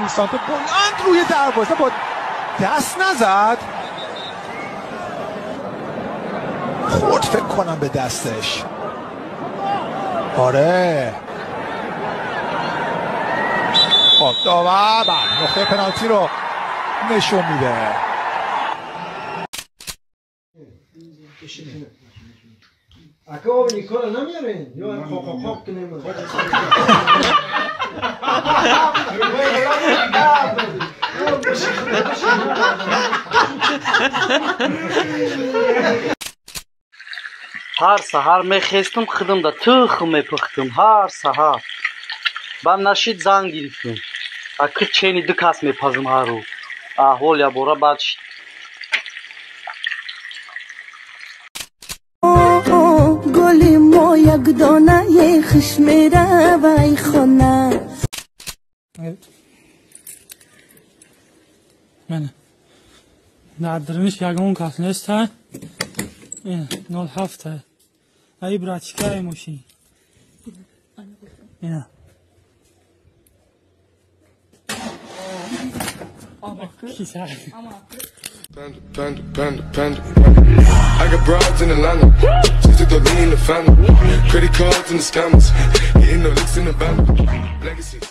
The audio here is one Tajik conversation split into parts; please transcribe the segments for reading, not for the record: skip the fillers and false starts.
سانتو بلند روی دروازه با دست نزد، خورد فکر کنم به دستش. آره خب داور نقطه پنالتی رو نشون میده. اکا آب نیکالا نمیارین؟ یا قاق که نمیارین؟ Ҳар саҳар мехестум, худамда тухм мепухтум. Ҳар саҳар баъд нашид занг гирифтум. Аки чени ду кас мепазм ҳар рӯз. Аҳвол ябора бад шид. Гули мо як донаи хуш меравай хона. Дар даруниш ягон кас нест. 07 ай братчикаи мошин. Ина. Panda, panda, panda, panda. I got broads in Atlanta. Just took the lean in the family. Credit cards and the scammers. Hitting the licks in the band. Legacies.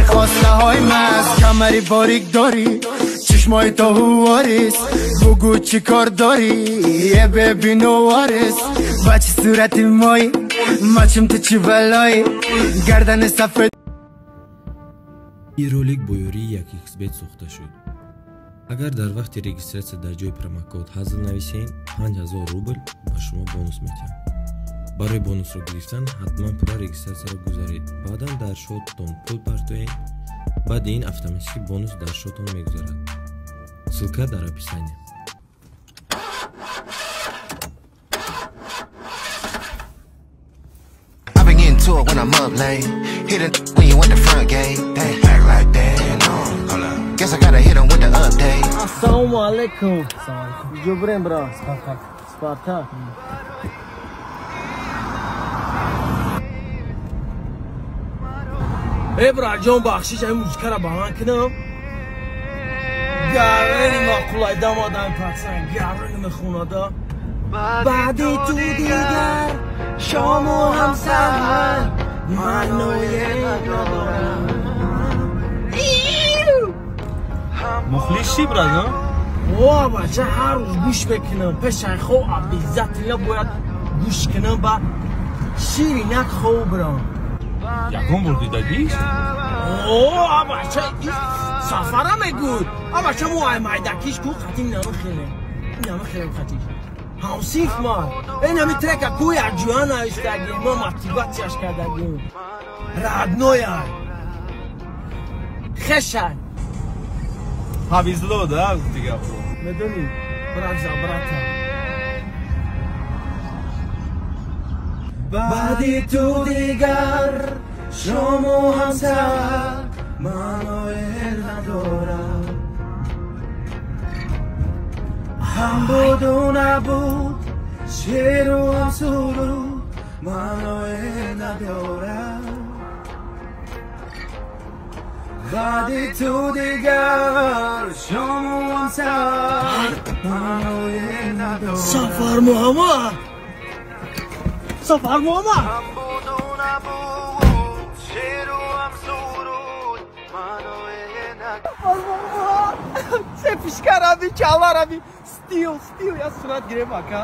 خواسته های مست کمری باریک داری، چشمای تو واریس، بگو چی کار داری، یه ببین و وارث بچه صورت مایی، مچم تو چی بلایی، گردن سفید. Ин ролик бо ёрии 1xBet сохта шуд. Агар дар вақти регистратсия дар ҷои промокод ҳазл нависед, 5000 рубл ба шумо бонус медиҳам. Барои бонусро гирифтан ҳатман пурра регистратсияро гузаред, баъдан дар шоттон пул партоед, баъди ин автоматики бонус дар шоттон мегузарад. Ссылка дар описание. I've been getting to it when I'm up late. Hit it when you went the front gate. They act like they know. Guess I gotta hit 'em with the update. Ассалому алайкум. Ҷубрем бро. Спартак. Спартак. Эй браҷон, бахшиш, ай музикаро ба ман кунам. Гарани маъқулай дамодан пацан, гарани мехонада. Баъди ту дигар шому ҳам саҳар маъное надорам. Мухлис чӣ, браҷон? О, бача, ҳар рӯз гӯш мекунам. Пешай хоб обязательно бояд гӯш кунам ба ширинак хоб бирам. Ягон бор дидагиш? О, бача, сафара мегӯд. Бача, мо ай майдакиш ку қатим намехелем. Намехелем қатиш. Ҳамсиф ма. Ин ҳами трека ку якҷоя навиштагим, ма мотиватсияш кардагим. Родной ай. Хешай. Повезло, да, гуфти гапо. Медонӣ, брат за брата. Баъди ту дигар шому ҳам саҳар маъное надорам. Ҳам буду набуд, шеру ҳам суруд маъное надорам. Баъди ту дигар шому ҳам саҳар маъное надорам. Сафар Муҳаммад! Сафар Муҳаммад! Ҳам буду набуд, шеру ҳам суруд маъное надорам. Цепишка раби, чала раби, стил, стил, я сурат гирем, ака.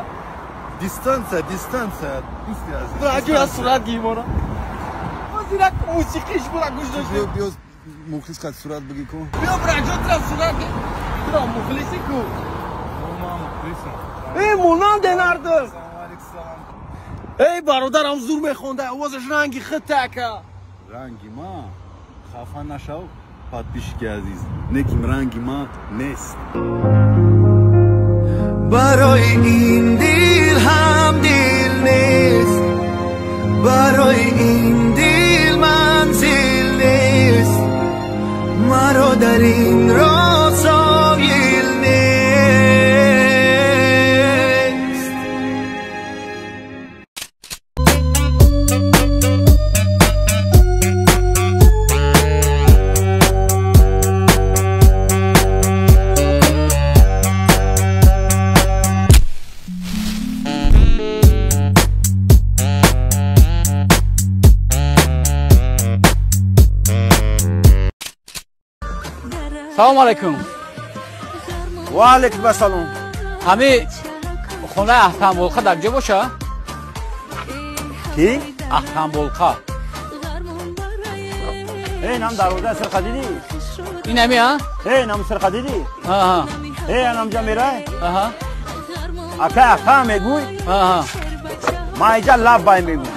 Дистанция, дистанция, дӯсти азиз. Браҷо, я сурат гирем, ора. Озирак мусиқиш бура гӯш доштем. Биё, мухлис қад сурат бигӣ ку. Биё, браҷо, тра сурат гир. Тра мухлиси ку. Ман мухлисам. Эй, монанде нарду. Эй, бародарам зур мехонда, овозаш ранги худта, ака. Ранги ма? Хафа нашав, подписчики азиз. Неким ранги ма нест. Барои ин дил ҳам дил нест, барои ин дил манзил нест, маро дар ин роҳ соил нест. Салом алейкум. Ва алейкум ассалом. Ҳами хонаи Аҳтамболқа дар ҷо боша? Ки? Аҳтамболқа. Эй, нам дарвоза сирқа дидӣ? Ин ҳами, а? Эй, нам сирқа дидӣ? Аҳа. Эй, анамҷа мерай? Аҳа. Ака ака мегӯй? Аҳа. Ман иҷа лаббай мегӯй.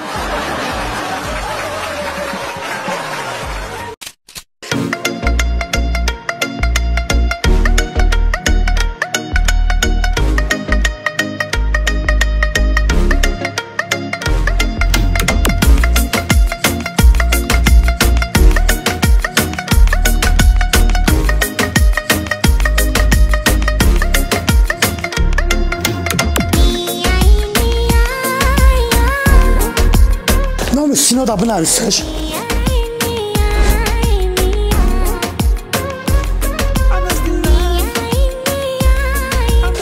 Сино да бинависеш.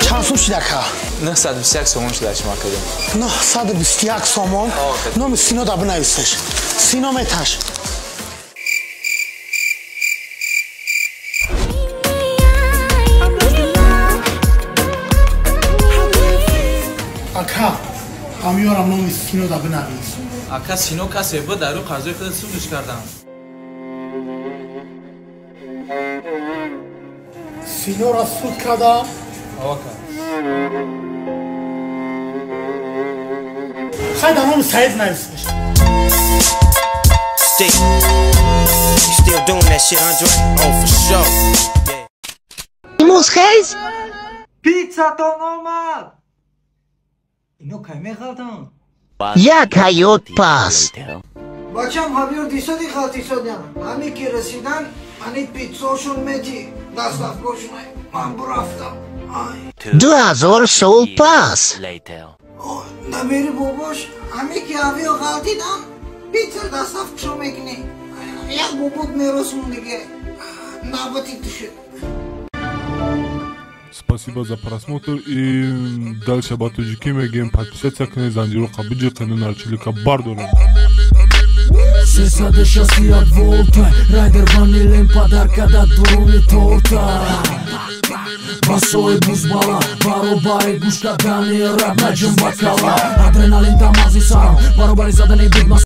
Чанд сум шида ка? 921 сомон шида шума кардем. 921 сомон. Номи Сино да бинависеш. Сино меташ. Ака, ҳамёрам номи Сино да бинавис. Ака Сино касе буд, дар рӯ қарзои худа судш кардам. Синора суд кардам? Ака. Хай дар номи Саид нависеш. Stick. You still doing that shit, Andre? Oh, for sure. Мусхез? Пиццатон омад! Ино кай меғалтанд? Як ҳаёт пас. Бачам ҳавёр дисоди ғалтисодям. Ҳами ки расидан, ани питсошон мети. Доставкошон ман бурафтам. 2000 сол пас. Набери бобош, ҳами ки ҳавё ғалтидам, питса доставкашо мекунӣ. Як бобот меросмон диге. Навбати ту шуд. Спасибо за просмотр и дальше ба тоҷикӣ мегӯем подписаться кунед, занҷироқа биҷиқену нарчилика бардорем. 361 волта Райдер ванилем подарка да дуруни торта. Басои бузбала баробари гӯш кардани раб наҷум ба кала. Адреналин дар мағзи сарам баробари задани бигма.